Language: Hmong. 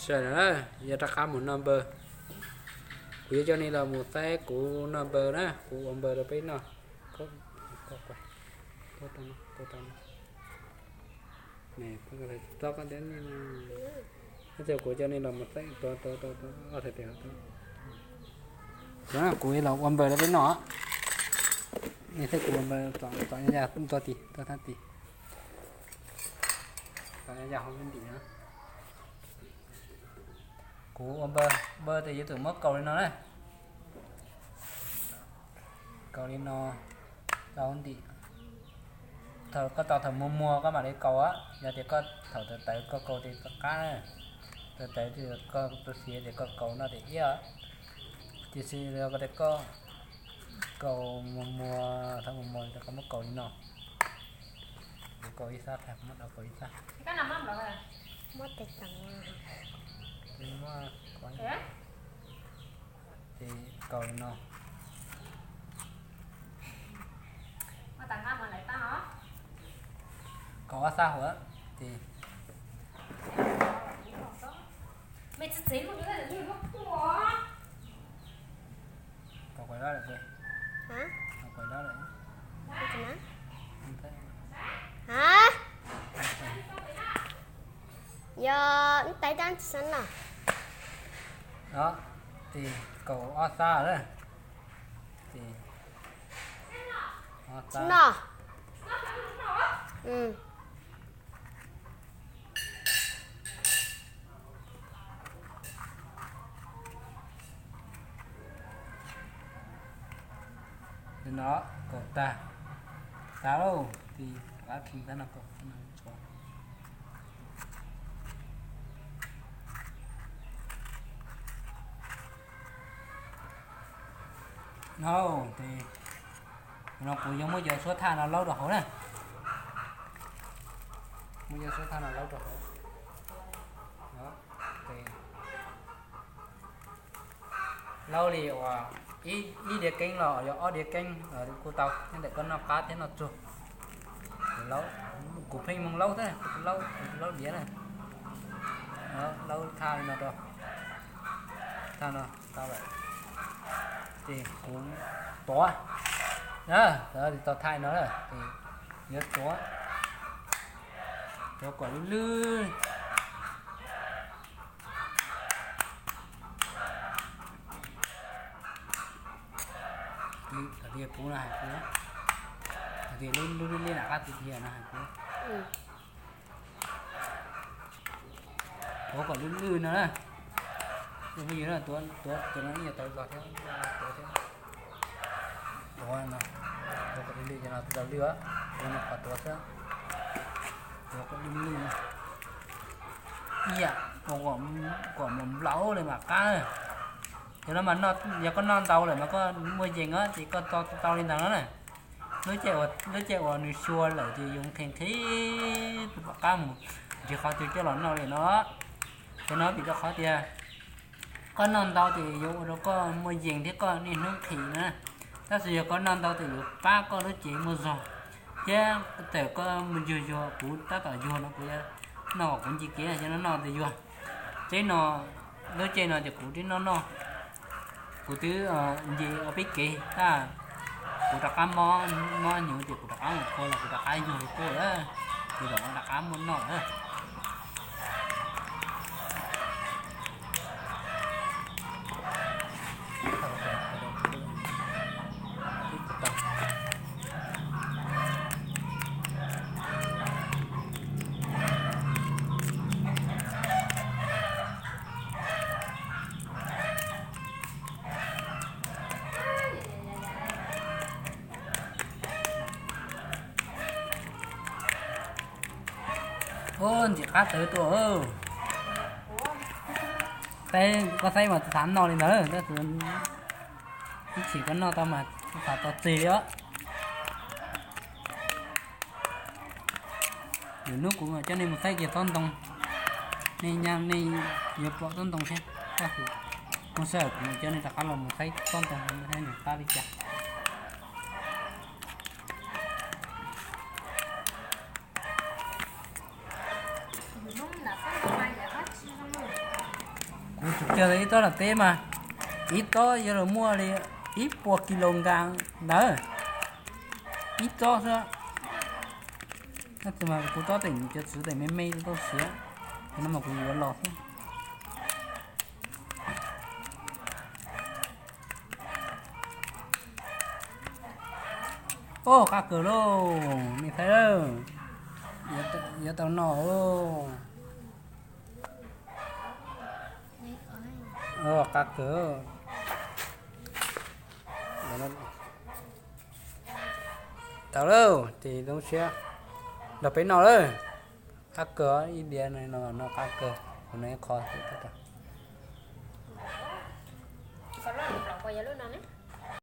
Sawv daws na, yuav rov qab mus noj npawg. Kuv yuav coj nej los mus saib kuv noj npawg na, kuv ua npawg rau peb noj. Kuv coj nej los mus saib tua tua tua tua. Kuv yuav los ua npawg rau peb noj. Nej saib kuv ua npawg, txom nyaj tua tim, tua thaj tim. Txom nyaj hauv ntim na. Kuv ua npawg, npawg tes yuav tsum muab kaus li no na. Kaus li no rau hauv ntim. Thaum koj tau thaum muag muag koj mam li kaus, yog tias koj thaum tawv tawv koj kaus tes txom qab na. Tawv tawv koj tu siav tes koj kaus no tes iab. Tiam sis yog tias koj kaus muag muag, thaum muag muag tes koj muab kaus li no. Kuv kaus ib sab, kuv muab rau kaus ib sab. Ces kaus li no. Kaus ob sab hauv ces Hả? Hả? Yog ib tais dab tsi xwb no. Đó, thì cầu ót xa đó. Thì ót xa. Xwb no. Ừ. Li no, kaus tag. Tag lauj, ces rov qab khi tab no kaus. No, ces no kuv yuav muab cov suab thaj no laub rau hauv na. Muab cov suab thaj no laub rau hauv. Laub li uas ib, ib diav keeb los yog ob diav keeb los kuj tau, nyob ntawm koj noj qab thiab noj tsuag. Kuv pheej moog laub thiab, kuv laub, kuv laub diav na. Laub thaj li no rau. Thaj no tau lawm. Ces kuv tuav na, tau thaj no na, ces yuav tuav, tuav kom lwj lwj. Hais tias kuv no hais kuv, hais tias lub, lub liab liab nram qab tiag tiag no hais kuv. Tuav kom lwj lwj no na. Cov phooj ywg na, tuav, tuav cov no ib yam tawv zog thiab, tuav thiab. Tuav no, tuav kom lwj lwj, cov no tsis tau lwj, tuav no qhov tuav xwb. Tuav kom lwj lwj no. Ib yam kom mos nplaum li mam qab. Cov no mas yog koj noj ntau lawm mas koj muaj yees ces koj tau, tau li ntawd no na. Lub caij, lub caij uas nws xyuas lawm ces yus nqhis nqhis pom qab mus nrhiav qhov twg coj los noj li no. Cov no vim rau qhov tias koj noj ntau ces yuav ua rau koj muaj yees thiab koj niaj hnub nqhis na. Tab sis yog koj noj ntau ces yuav pab koj lub cev muaj zog, thiab thaum koj mus yuag yuag, kuv tab tom yuag no kuv noj kom kuv nce kev, cov no noj tes yuag. Teb no, lub caij no ces kuv twb noj noj, kuv twb nce ua peb kev tag, kuv rov qab mob, mob hnyuv ces kuv rov qab mus kho los kuv rov qab yuag kuj, ces zaum no rov qab muaj noj na. Ub, ntxim qab tawv tuaj. Saib, koj saib mas tsis xav noj li ntawd, tab sis ib chim koj noj tau mas tsis xav tau txig li os. Lwm hnub kuv mam coj nej mus saib kiag tsob ntoo, nej, nej yuav pom tsob ntoo thiab. Tab sis muaj sij hawm kuv mam coj nej rov qab los mus saib tsob ntoo saib nws qab li cas. Kuv tsis cog ib tsob daim teb mas, ib tsob yuav luag muaj li ib puas kis lus nkas ntawd, ib tsob xwb. Tab sis mas kuv tsob teem cov txwv teem me me tau siav, no mas kuv yuav los xwb. Oj, qab kawg lauj, nej saib lauj, yuav tau noj lauj. Qab kawg. Tau lauj, ces zoo siab nrog peb noj lauj. Qab kawg, ib diav no no qab kawg, kuv noj ib qho.